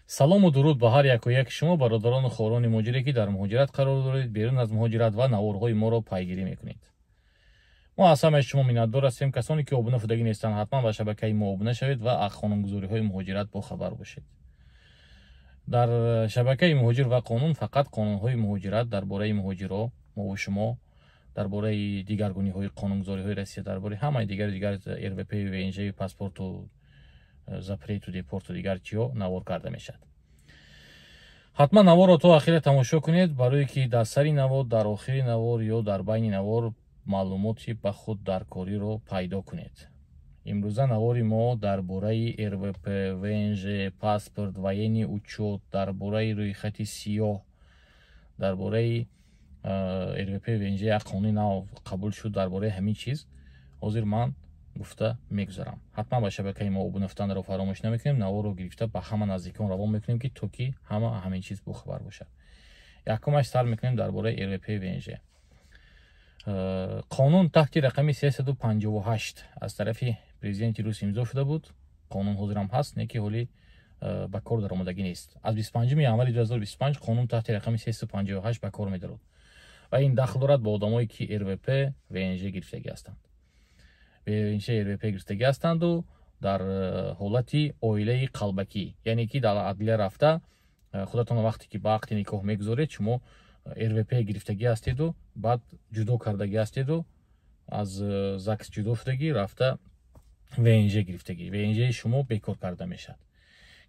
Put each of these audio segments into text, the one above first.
Салому дуруд ба ҳар яку яки шумо, бародарону хоҳарони муҳоҷире, ки дар муҳоҷират қарор доред, берун аз муҳоҷират ва наворҳои моро пайгирӣ мекунед. Мо аз ҳамаи шумо миннатдор ҳастем. Касоне ки обуна шудагӣ нестанд, ҳатман ба шабакаи мо обуна шавед ва аз қонунгузориҳои муҳоҷират бохабар бошед. Дар шабакаи Муҳоҷир ва қонун фақат қонунҳои муҳоҷират, дар бораи муҳоҷиро, мову шумо, дар бораи дигаргуниҳои қонунгузориҳои Россия, дар бораи ҳамаи дигари дигар РВП, ВНЖ, паспорту запрету депорту дигар чиҳо навор карда мешавад. Ҳатман наворро то ахира тамошо кунед, барое ки дар сари навор, дар охири навор ё дар байни навор маълумоти ба худ даркориро пайдо кунед. Имрӯза навори мо дар бораи РВП, ВНЖ, паспорт, военный учёт, дар бораи рӯйхати сиёҳ, дар бораи РВП, ВНЖ, як қонуни нав қабул шуд, дар бораи ҳамин чиз ҳозир ман гуфта мегузарам. Ҳатман ба шабакаи мо обуна шуданро фаромӯш намекунем. Наворро гирифта ба ҳама наздикон равон мекунем, ки то ки ҳама ҳамин чиз бохабар бошад. Якумаш сар мекунем дар бораи РВП, ВНЖ. Қонун таҳти рақами 358 аз тарафи президенти рус имзо шуда буд. Қонун ҳозирам ҳаст, не ки ҳоли ба кор даромадагӣ нест. Аз 25 январи 2025 қонун таҳти рақами 358 ба кор медарод ва ин дахл дорад ба одамое, ки РВП, ВНЖ гирифтагӣ ҳастанд, ВНЖ, РВП гирифтагӣ ҳастанду дар ҳолати оилаи қалбакӣ, яъне ки дар адлия рафта худатон вақте ки ба ақди никоҳ мегузоред, шумо РВП гирифтагӣ ҳастеду баъд ҷудо кардагӣ ҳастеду аз ЗАГС ҷудо шудагӣ, рафта ВНЖ гирифтагӣ, ВНЖ шумо бекор карда мешавад.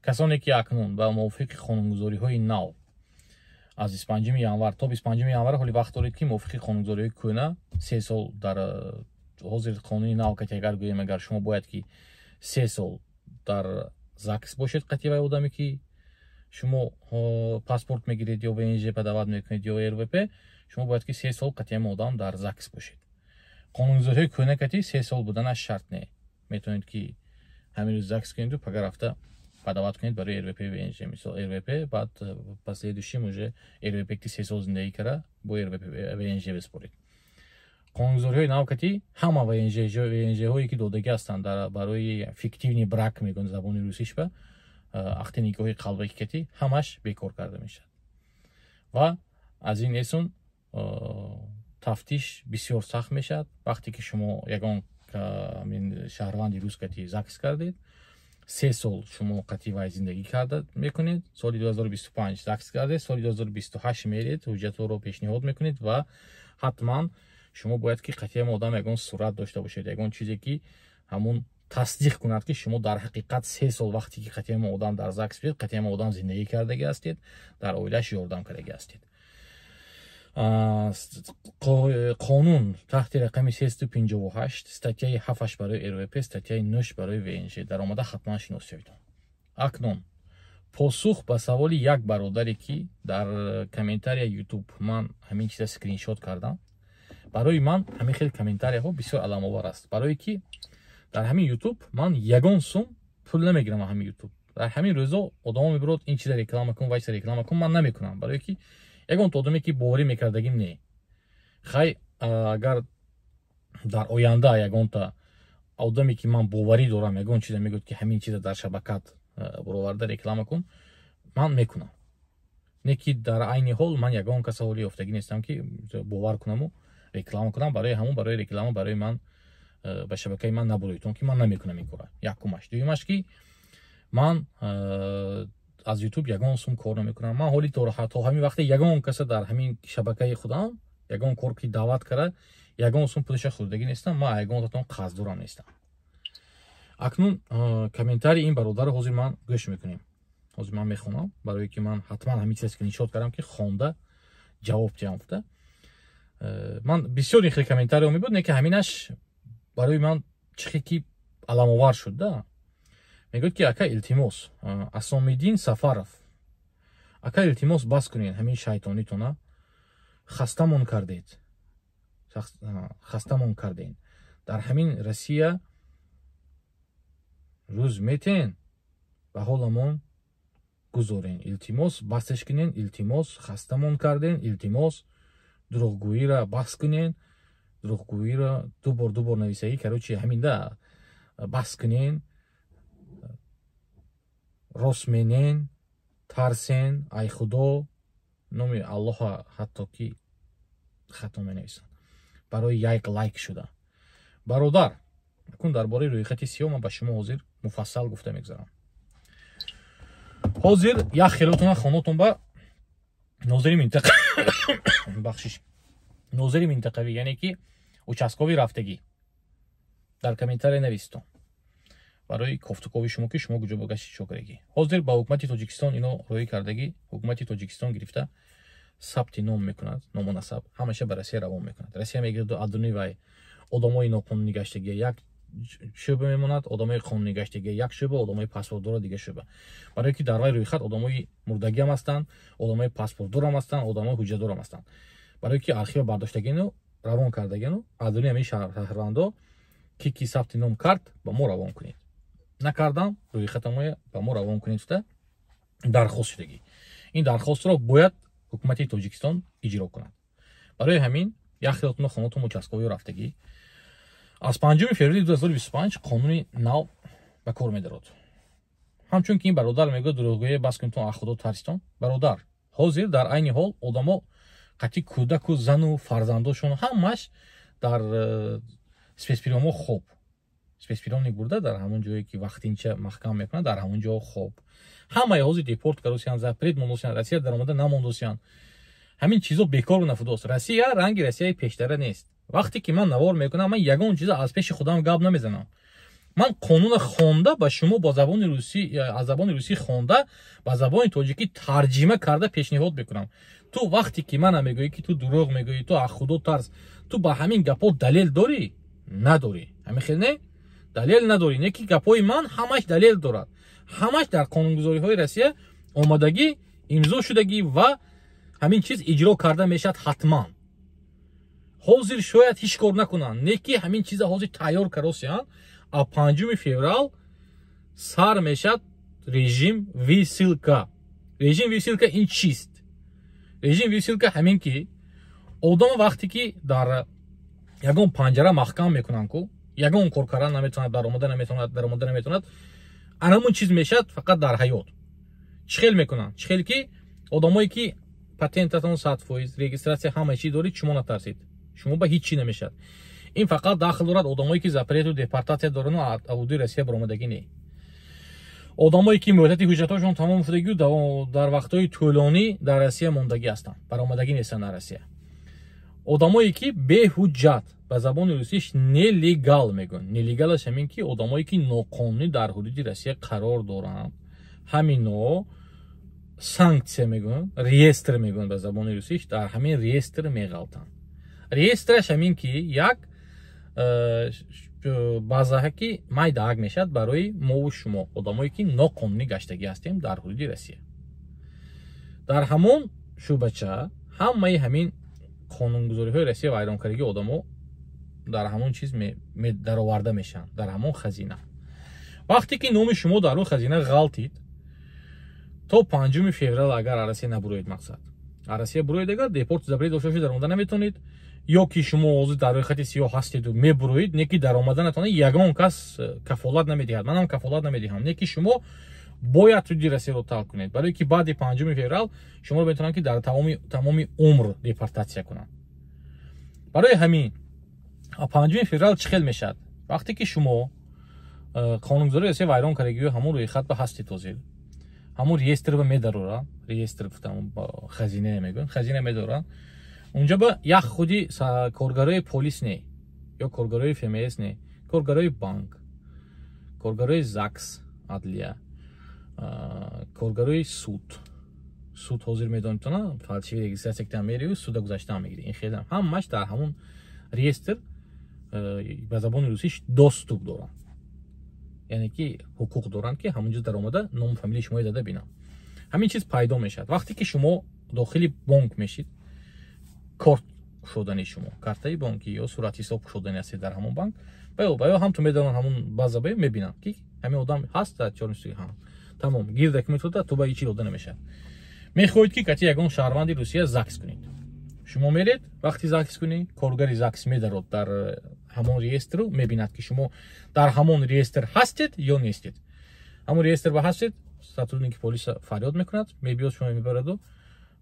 Касоне ки акнун ба мувофиқи қонунгузориҳои нав аз 25 январ то 25 январ ҳоли вақт доред, ки мувофиқи қонунгузориҳои кӯҳна 3 сол, дар ҳозир қонуни нав кати агар гӯем, агар шумо бояд ки 3 сол дар ЗАГС бошед қати вай одаме, ки шумо паспорт мегиред ё ВНЖ подавать мекунед ё РВП, шумо бояд ки 3 сол қати ҳама одам дар ЗАГС бошед. Қонунгузориҳои кӯҳна кати 3 сол буданаш шарт не, метавонед ки ҳамин рӯз ЗАГС кунеду пага рафта подавать кунед барои РВП, ВНЖ. Мисол, РВП, баъд последующем уже РВП ки 3 сол зиндагӣ кара, бо РВП, ВНЖ биспоред. Қонунгузориҳои навкатӣ ҳама ВНЖҳое ки додагӣ ҳастанд барои фиктивный брак мегӯянд забони русишба, ақди никоҳи қалбакӣ катӣ, ҳамаш бекор карда мешавад ва аз ин эсон тафтиш бисёр сахт мешавад. Вақте ки шумо ягон шаҳрванди рус кати ЗАГС кардед, 3 сол шумо қати вай зиндагӣ карда мекунед. Соли 2025 ЗАГС кардед, соли 2028 меред, ҳуҷҷатҳоро пешниҳод мекунед ва ҳатман шумо бояд ки қати ҳама одам ягон сурат дошта бошед, ягон чизе ки ҳамун тасдиқ кунад, ки шумо дар ҳақиқат 3 сол вақте ки қати ҳама одам дар ЗАГС будед, қати ҳама одам зиндагӣ кардагӣ ҳастед, дар оилааш ёрдам кардагӣ ҳастед. Қонун таҳти рақами 358, статьяи ҳафаш барои РВП, статьяи нӯш барои ВНЖ даромада, ҳатман шинос шавед. Акнун посух ба саволи як бародаре, ки дар комментария Ютуб ман ҳамин чиза скриншот кардам. Барои ман ҳамин хел комментарияҳо бисёр аламовар аст, барое ки дар ҳамин Ютуб ман ягон сум пул намегирам. Ҳамин Ютуб дар ҳамин рӯзо одамо мебурод: «Ин чиза реклама кун, вай чиза реклама кун». Ман намекунам, барое ки ягон одаме ки боварӣ мекардагим не. Хай, агар дар оянда ягонта одаме, ки ман боварӣ дорам, ягон чиза мегӯяд, ки ҳамин чиза дар шабакат буроварда реклама кун, ман мекунам. Не ки дар айни ҳол ман ягон каса ҳоли ёфтагӣ нестам, ки бовар кунаму реклама кунам. Барои ҳамон, барои реклама барои ман ба шабакаи ман набуроед, он ки ман намекунам ин кора. Якумаш. Дуюмаш, ки ман аз Ютуб ягон сум кор намекунам. Ман ҳоли то ҳамин вақте ягон каса дар ҳамин шабакаи худам ягон кор ки даъват кара, ягон сум пулаша хӯрдагӣ нестам, ман ягонтатон қарздорам нестам. Акнун комментарии ин бародарро ҳозир ман гӯш мекунем. Ҳозир ман мехонам, барое ки ман ҳатман ҳамин чиз скриншот кардам, ки хонда ҷавоб диҳам гуфта. Ман бисёр ин хел комментариҳо мебуд, не ки ҳаминаш барои ман чихе ки аламовар шуд да. Мегӯяд ки: «Ака, илтимос, Асомиддин Сафаров, ака, илтимос, бас кунед ҳамин шайтонитона, хастамон кардед, хастамон кардем. Дар ҳамин Россия рӯз метен, ба ҳоламон гузорен, илтимос, басеш кунен, илтимос, хастамон карден, илтимос, дурӯғгӯиро бас кунен, дурӯғгӯиро дубор дубор нависагӣ, короче, ҳамин да бас кунен, рост менен». Тарсен, ай Худо, номи Аллоҳа ҳатто ки хато менависанд барои як лайк шуда. Бародар, акун дар бораи рӯйхати сиёҳ ман ба шумо ҳозир муфассал гуфта мегузарам. Ҳозир як хелотона хонотон ба нозири минтақа, бахшиш, нозири минтақавӣ, яъне ки участковый рафтагӣ, дар комментария навистон барои кофтукови шумо, ки шумо куҷо ба гашти, чо кардагӣ. Ҳозир ба ҳукумати Тоҷикистон ино роҳӣ кардагӣ. Ҳукумати Тоҷикистон гирифта сабти ном мекунад, ному насаб ҳамаша ба Россия равон мекунад. Россия мегирду адуни вай одамои ноқонунӣ гаштагия як шӯъба мемонад, одамои қонунӣ гаштагия як шӯъба, одамои паспортдора дига шӯъба, барое ки дар вай рӯйхат одамои мурдагиам ҳастанд, одамои паспортдорам ҳастанд, одамои ҳуҷҷатдорам ҳастанд, барое ки архива бардоштагину равон кардагину адуни ҳамин шаҳрвандо ки сабти ном кард, ба мо равон кунед, накардам, рӯйхатамоя ба мо равон кунед гуфта дархост шудагӣ. Ин дархостро бояд ҳукумати Тоҷикистон иҷро кунад. Барои ҳамин як хелотуна хонатон участковый рафтагӣ. Аз 5 феврали 2025 қонуни нав ба кор медарод. Ҳамчун ки ин бародар мегӯяд, дурӯғгӯя бас кунтон, аз Худо тарситон. Бародар, ҳозир дар айни ҳол одамо қатъи кӯдаку зану фарзандошон ҳамаш дар спецприём ҳо хоб, спецприёмник бурда, дар ҳамон ҷое ки вақтинча маҳкам мекунад, дар ҳамон ҷо хоб. Ҳамаи ҳозир депорт кардосиянд, запрет мондосиянд, Россия даромада намондосиянд. Ҳамин чизо бекор нафудост. Россия ранги Россияи пештара нест. Вақте ки ман навор мекунам, ман ягон чиза аз пеши худам гап намезанам. Ман қонуна хонда ба шумо бо забони русӣ, аз забони русӣ хонда, ба забони тоҷикӣ тарҷима карда пешниҳод мекунам. Ту вақте ки мана мегӯӣ, ки ту дурӯғ мегӯӣ, ту аз Худо тарс, ту ба ҳамин гапҳо далел дорӣ, надорӣ? Ҳамин хел не, далел надорӣ, не ки гапҳои ман ҳамаш далел дорад, ҳамаш дар қонунгузориҳои Россия омадагӣ, имзо шудагӣ ва ҳамин чиз иҷро карда мешавад ҳатман. Ҳозир шояд ҳеҷ кор накунанд, не ки ҳамин чиза ҳозир тайёр каросиянд. А 5 феврал сар мешавад режим высылка. Режим высылка ин чист? Режим высылка ҳамин ки одам вақте ки дар ягон панҷара маҳкам мекунанд ку, ягон кор кардан наметавонад, даромада наметавонад, даромада наметавонад, анамун чиз мешавад, фақат дар ҳаёт. Чӣ хел мекунанд? Чӣ хел ки одамое ки патентатон 100%, регистрация, ҳама чӣ дорид, шумо натарсед, шумо ба ҳеҷ чӣ намешавад. Ин фақат дахл дорад одамое ки запрету депортация дорану ҳудуди Россия баромадагӣ не, одамое ки муҳлати ҳуҷҷатҳошон тамом шудагию дар вақтҳои тӯлонӣ дар Россия мондагӣ ҳастанд, баромадагӣ нестанд дар Россия, одамое ки беҳуҷҷат, ба забони русиш нелегал мегӯянд. Нелегалаш ҳамин ки одамое ки ноқонунӣ дар ҳудуди Россия қарор доранд, ҳамино санкция мегӯянд, реестр мегӯянд ба забони русиш, дар ҳамин реестр меғалтанд. Реестраш ҳамин ки як базаҳа ки майдаак мешавад барои мову шумо, одамое ки ноқонунӣ гаштагӣ ҳастем дар ҳудуди Россия. Дар ҳамон шӯъбача ҳамаи ҳамин қонунгузориҳои Россия вайронкардагии одамо дар ҳамон чиз дароварда мешаванд, дар ҳамон хазина. Вақте ки номи шумо дар он хазина ғалтид, то 5 феврал агар Россия набуроед, мақсад Россия буроед, агар депорт, запрет дошта бошед, даромада наметавонед, ё ки шумо ҳозир дар рӯйхати сиёҳ ҳастеду мебуроед, не ки даромада натавонед, ягон кас кафолат намедиҳад, манам кафолат намедиҳам, не ки шумо бояд ҳудуди Россияро тарк кунед, барое ки баъди 5 феврал шуморо метавонанд ки дар тамоми умр депортация кунанд. Барои ҳамин 5 феврал чӣ хел мешавад? Вақте ки шумо қонунгузории Россия вайрон кардагию ҳамон рӯйхат ба ҳастед, ҳозир ҳамон реестр ба медарора, реестр гуфтам, хазина мегӯянд, хазина медоранд. Унҷа ба як худи коргарои полис не ё коргарои ФМС не, коргарои банк, коргарои ЗАГС, адлия, коргарои суд. Суд ҳозир медонитона, фальшивый регистрация ки мерию, суда гузаштан мегири, ин хелам ҳамаш дар ҳамон реестр, ба забони русиш доступ доранд, яъне ки ҳуқуқ доранд ки ҳамонҷо даромада ному фамилияи шуморо зада бинанд. Ҳамин чиз пайдо мешавад. Вақте ки шумо дохили бонк мешид, корт кушодани шумо, картаи бонкӣ ё суратҳисоб кушодани ҳастед дар ҳамон банк, баё ҳам ту медонанд, ҳамон база баё мебинанд, ки ҳамин одам ҳаст дар чорнисуи ҳам тамом гирда ки метода, ту ба ҳечи дода намешавад. Мехоҳед ки кати ягон шаҳрванди Русия ЗАГС кунед, шумо меред, вақти ЗАГС кунӣ, коргари ЗАГС медарод дар ҳамон реестру, мебинад, ки шумо дар ҳамон реестр ҳастед ё нестед. Ҳамон реестр ба ҳастед. Сотрудники полиса фарёд мекунад, мебиёд, шумо мебараду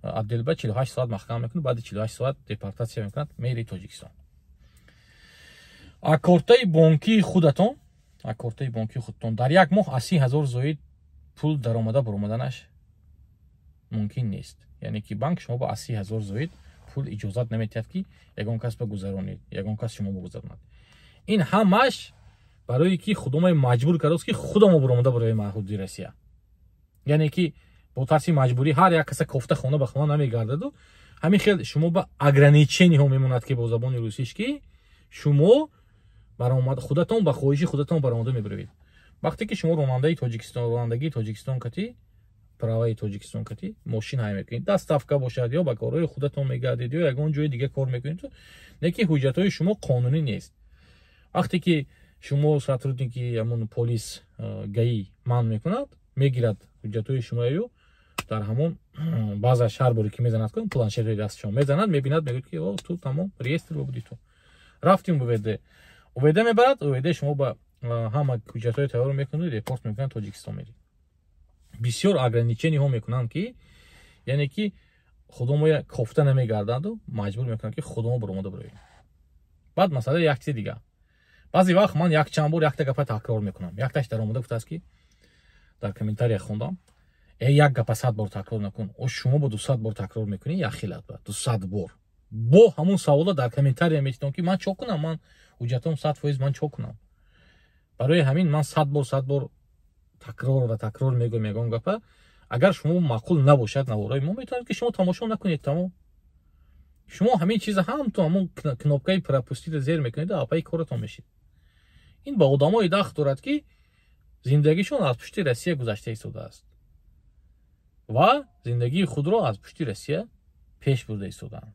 отдел ба 48 соат маҳкам мекунад. Баъди 48 соат депортатсия мекунад, мери Тоҷикистон. А кортаи бонкии худатон, а кортаи бонкии худатон дар як моҳ аз 30 000 зоид пул даромада баромаданаш мумкин нест. Яъне ки банк шумо ба аз 30 000 зоид пул иҷозат наметиҳад, ки ягон кас ба гузаронед, ягон кас шумо бигузаронад. Ин ҳамаш барое ки худомай маҷбур кардааст, ки худамо баромада барои ҳудуди Россия. Яъне ки бо тарси маҷбурӣ ҳар як каса кофта хона ба хона намегардаду ҳамин хел шумо ба ограничение ҳо мемонад, ки бо забони русиш ки шумо баромад, худатон ба хоҳиши худатон баромада мебаровед. Вақте ки шумо ронандаи Тоҷикистон, ронандагии Тоҷикистон кати, права и Тоҷикистон кати мошин ҳай мекунед, доставка бошад ё ба корҳои худатон мегардед ё ягон ҷои дига кор мекунед, не ки ҳуҷҷатҳои шумо қонунӣ нест. Вақте ки шумо сотрудники ҳамон полис, ГАИ манъ мекунад, мегирад ҳуҷҷатҳои шумоаю дар ҳамон баъза шаҳр боре ки мезанад, кун планшетҳои дастшон мезанад, мебинад, мегӯяд, ки ту тамом реестр будӣ, ту рафтим УВД. УВД мебарад, УВД шумо ба ҳама ҳуҷҷатҳои тайёр мекунад, депорт мекунад, Тоҷикистон мерид. Бисёр ограничение ҳо мекунанд, ки яъне ки худомоя кофта намегарданду маҷбур мекунанд, ки худомо баромада бироем. Баъд масъала як чизи дига. Баъзе вақт ман якчанд бор якта гапа такрор мекунам. Якташ даромада гуфтааст, ки дар комментария хондам: «Э, як гапа 100 бор такрор накун». О, шумо бо 200 бор такрор мекунӣ, як хелат ба 200 бор бо ҳамун савола дар комментария метитон, ки ман чо кунам, ман ҳуҷҷатом 100%, ман чо кунам? Барои ҳамин ман 100 бор, 100 бор такрор ва такрор мегӯям ягон гапа. Агар шумо маъқул набошад навораи мо, метавонед, ки шумо тамошо накунед, тамом. Шумо ҳамин чиза ҳам ту ҳамун кнопка и пропустить а зер мекунед, апаи коратон мешид. Ин ба одамое дахл дорад, ки зиндагишон аз пушти Россия гузашта истодааст ва зиндагии худро аз пушти Россия пеш бурда истодаанд.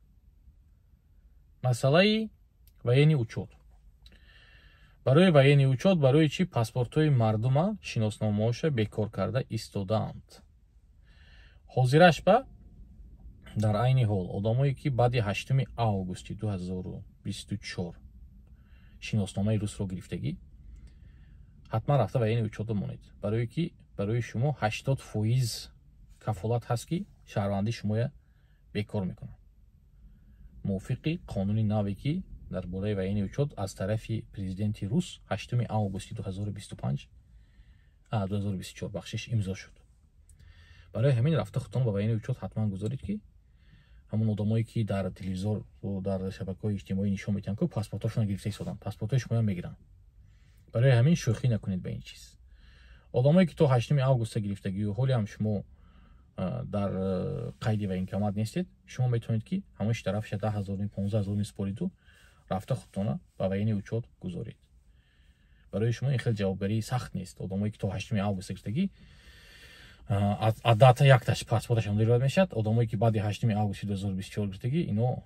Масъалаи военный учёт. Барои военный учёт, барои чӣ паспортҳои мардума, шиносномаҳоша бекор карда истодаанд? Ҳозираш ба дар айни ҳол одамое, ки баъди 8 августи 2024 шиносномаи русро гирифтагӣ, ҳатман рафта военный учёт а монед, барое ки барои шумо 80% кафолат ҳаст, ки шаҳрвандии шумоя бекор мекунад, мувофиқи қонуни наве, ки дар бораи военный учёт аз тарафи президенти рус 8 августи 2025, 2024, бахшиш, имзо шуд. Барои ҳамин рафта худтон ба военный учёт ҳатман гузоред, ки ҳамон одамое, ки дар телевизор, дар шабакаҳои иҷтимоӣ нишон медиҳанд, ку паспортҳошонро гирифта истоданд, паспортҳои шумоям мегиранд. Барои ҳамин шӯхӣ накунед ба ин чиз. Одамое, ки то 8 августа гирифтагию ҳоле ҳам шумо дар қайди военкомат нестед, шумо метавонед, ки ҳамон штраф ша 10 000, 15 000 месупориду рафта худтона ба военный учёт гузоред. Барои шумо ин хел ҷавобгарии сахт нест. Одамое, ки то 8 августа гирифтагӣ, аз дата якташ паспорташ аннулировать мешавад. Одамое, ки баъди 8 августи 2024 гирифтагӣ, ино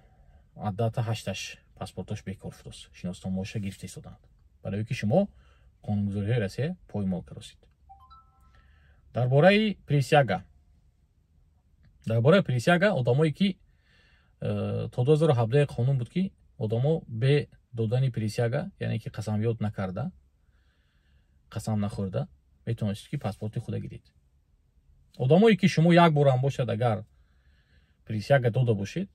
аз дата ҳашташ паспортош бекор шудааст, шиносномаоша гирифта истодаанд, барое ки шумо қонунгузориҳои Россия поймол каросид. Дар бораи присяга. Дар бораи присяга, одамое, ки то 2017 қонун буд, ки одамо бе додани присяга, яъне ки қасамёд накарда, қасам нахӯрда, метавонистед, ки паспорти худа гиред. Одамое, ки шумо як борам бошад агар присяга дода бошед,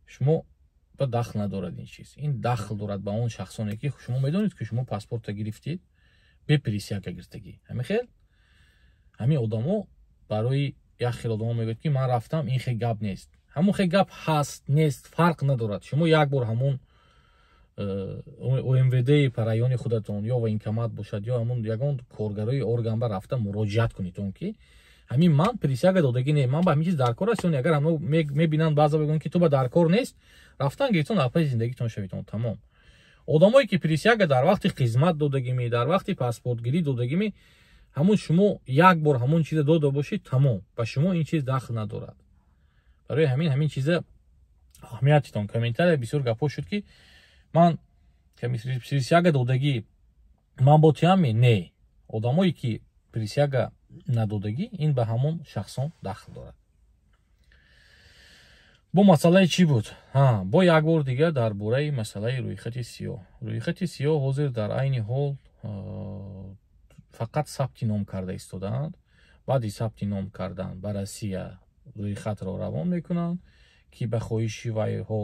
шумо ба дахл надорад ин чиз. Ин дахл дорад ба он шахсоне, ки шумо медонед, ки шумо паспорта гирифтед, бе присяга гирифтагӣ. Ҳамин хел ҳамин одамо, барои як хел одамо мегӯяд, ки ман рафтам, ин хел гап нест. Ҳамон хел гап ҳаст, нест, фарқ надорад. Шумо як бор ҳамон ОМВД райони худатон ё военкомат бошад, ё ҳамон ягон коргарои орган ба рафта муроҷиат кунед он, ки ҳамин ман присяга додагӣ не, ман ба ҳамин чиз дар кор аст. Агар ҳамно мебинанд, баъза мегӯянд, ки ту ба дар кор нест, рафтан гирифтон, апаи зиндагитон шавитон, тамом. Одамое, ки присяга дар вақти хизмат додагими, дар вақти паспортгирӣ додагими, ҳамун шумо як бор ҳамон чиза дода бошед, тамом, ба шумо ин чиз дахл надорад. Барои ҳамин чиза аҳамиятитон. Комментария бисёр гапҳо шуд, ки ман присяга додагӣ, ман бо тиами не. Одамое, ки присяга надодагӣ, ин ба ҳамон шахсон дахл дорад. Бо масъалаи чӣ буд? Бо як бор дигар дар бораи масъалаи рӯйхати сиёҳ. Рӯйхати сиёҳ ҳозир дар айни ҳол Фақат сабти ном карда истодаанд. Баъди сабти ном кардан ба Россия рӯйхатро равон мекунанд, ки ба хоҳиши вайҳо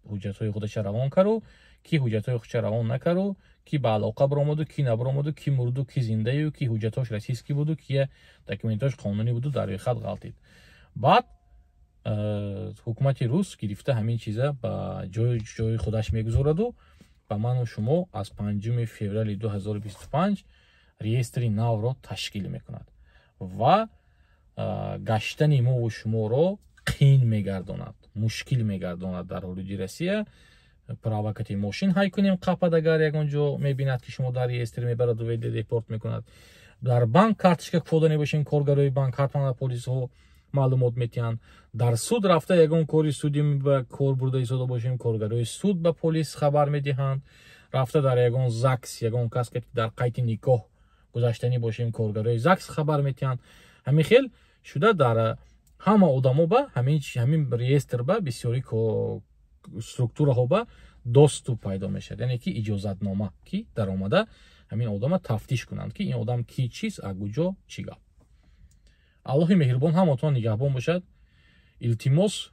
ҳуҷҷатҳои худаша равон кару, ки ҳуҷҷатҳои худша равон накару, ки ба алоқа биромаду, ки набиромаду, ки мурду, ки зиндаю, ки ҳуҷҷатҳош российский буду, ки документҳош қонунӣ буду, дар рӯйхат ғалтид. Баъд ҳукумати рус гирифта ҳамин чиза ба ҷои худаш мегузораду ба ману шумо аз 5 феврали 2025 реестри навро ташкил мекунад ва гаштани мову шуморо қиин мегардонад, мушкил мегардонад. Дар ҳудуди Россия права кати мошин ҳай кунем, қапад, агар ягон ҷо мебинад, ки шумо дар реестр, мебараду депорт мекунад. Дар банк карточка кушода мебошем, коргарои банк ҳатман ба полисҳо маълумот метиҳанд. Дар суд рафта ягон кори судӣ ба кор бурда истода бошем, коргарои суд ба полис хабар медиҳанд. Рафта дар ягон ЗАГС, ягон кас ки дар қайди никоҳ гузаштанӣ бошем, коргарои ЗАГС хабар метиҳанд. Ҳамин хел шуда дар ҳама одамо ба ҳамин реестр, ба бисёри структураҳо ба доступ пайдо мешавад, яъне ки иҷозатнома, ки даромада ҳамин одама тафтиш кунанд, ки ин одам ки, чиз, а куҷо, чӣ гап. Аллоҳи меҳрубон ҳаматон нигаҳбон бошад. Илтимос,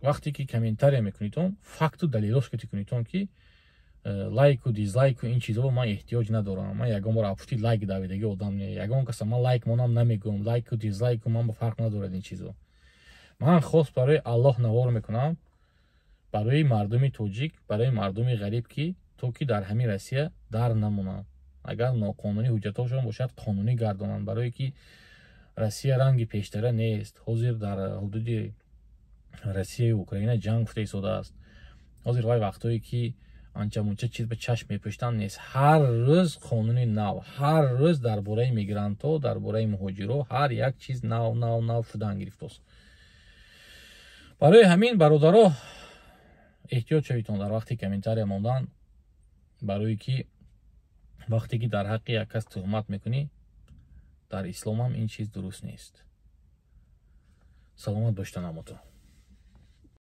вақте ки комментария мекунитон, факту далелош ки кунитон, ки лайку, дизлайку, ин чизҳо ман эҳтиёҷ надорам. Ман ягон бор апушти лайк давидаги одам не, ягон каса ман лайк монам намегӯям. Лайку, дизлайку ман ба фарқ надорад ин чизо. Ман хос барои Аллоҳ навор мекунам, барои мардуми тоҷик, барои мардуми ғариб, ки то ки дар ҳамин Россия дар намонанд, агар ноқонунӣ ҳуҷҷатҳошон бошад, қонунӣ гардонанд, барое ки Россия ранги пештара нест. Ҳозир дар ҳудуди Россияю Украина ҷанг гуфта истодааст. Ҳозир вай вақтҳое ки анча-мунча чиз ба чашм мепӯштанд, нест. Ҳар рӯз қонуни нав, ҳар рӯз дар бораи мигрантҳо, дар бораи муҳоҷиро ҳар як чиз нав, нав, нав шудан гирифтост. Барои ҳамин, бародаро, эҳтиёт шавитон дар вақти комментария мондан, барое ки вақте ки дар ҳаққи як кас туҳмат мекунӣ, дар исломам ин чиз дуруст нест. Саломат бошед ҳаматон.